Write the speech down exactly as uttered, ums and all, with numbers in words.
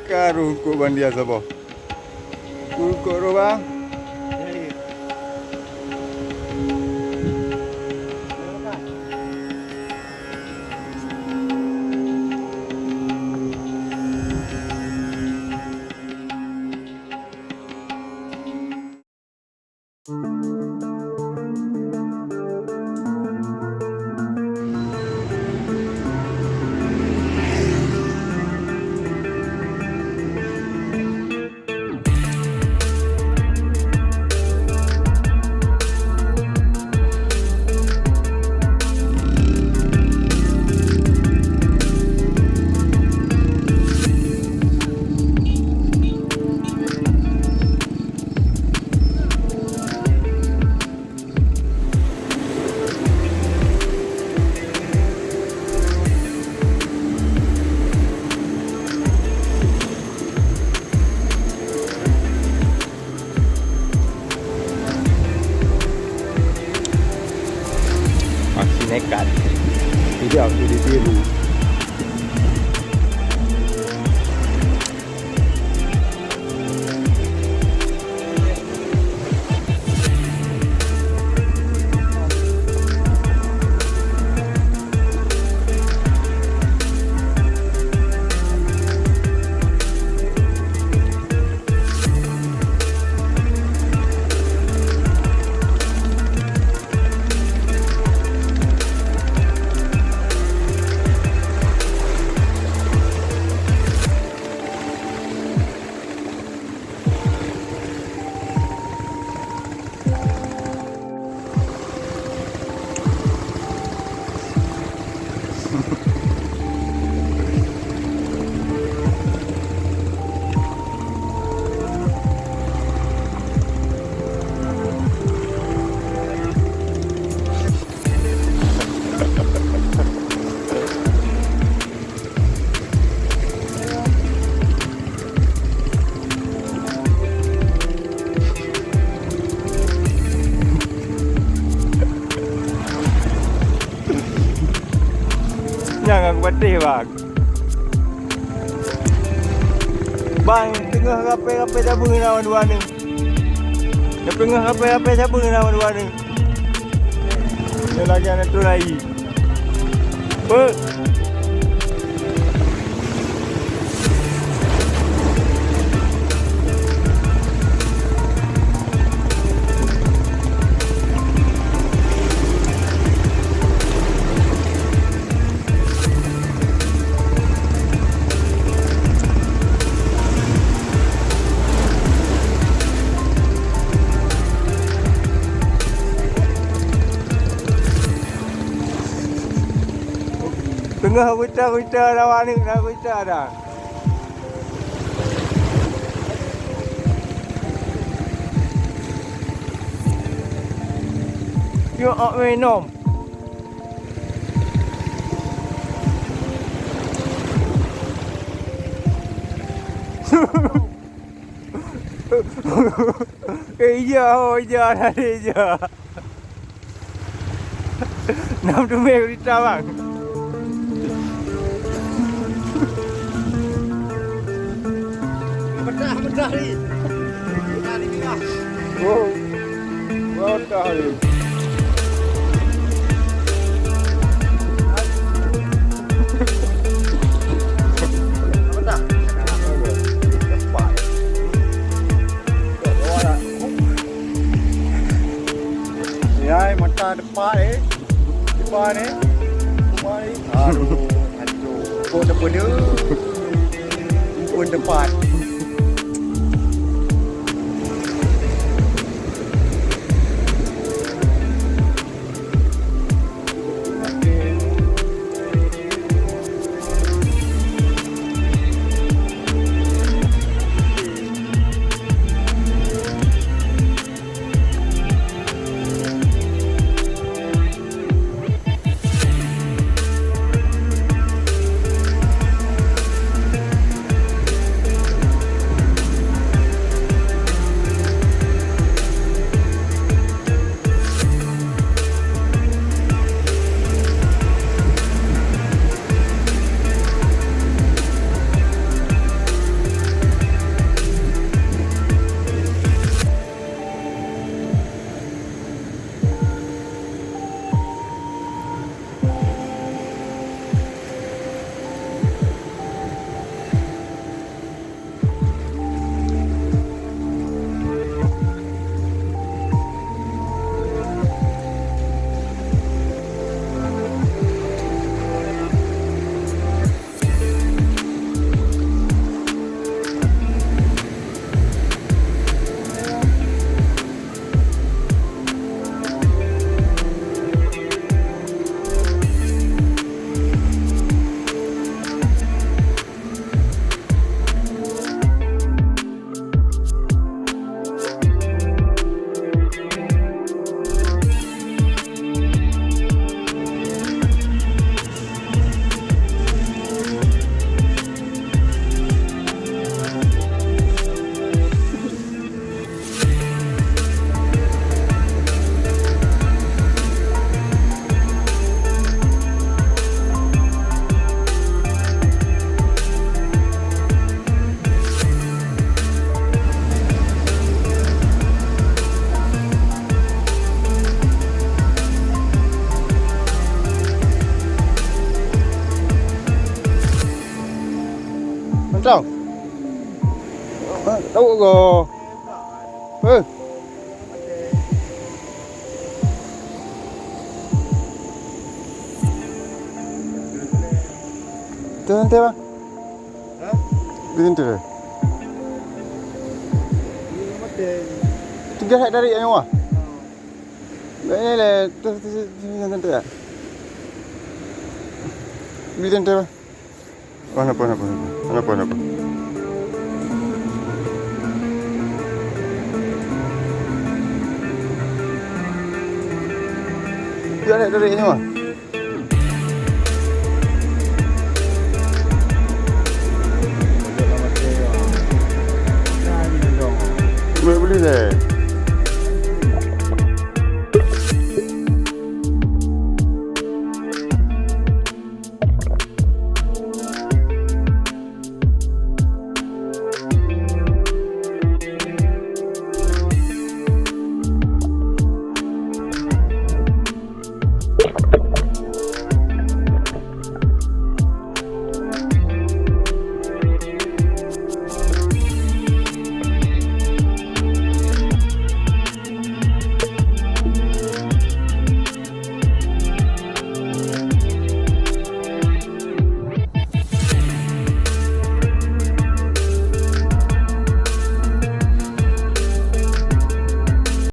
Ka rukuk bandia saboh. Rukuk roh, bang. Masih nekat. Tidak, aku ditiru. Nyang aku patéh, bang. Bang, teungoh rapée-rapée sabeue na dua nyoe. Teungoh rapée-rapée sabeue na dua nyoe. Nyoe lagée aneuk tulai. Beuh. Teungoh guta-guta lawan ni, na guta dah. Yuk, awak minum. Eh, ija, oh, ija, tadi ija. Nam teumé berita, bang. Pecah, pecah ni. Pecah ni, pecah. Oh. Pecah ni. Pecah. Cepat. Ya, mata depan, eh. Depan, eh. Depan, eh. Aduh, aduh. Kok depan dia? Pun depan. Tau. Ha, tau go. Eh. Teu, teu, bang. Hah? Teu, teu. Tiga hari dari yang wah. Ini le, teu, teu, teu, teu, teu. Beli teu, teu. Oh, napa, napa, napa? Napa, napa? Dia nak tarik nyawa.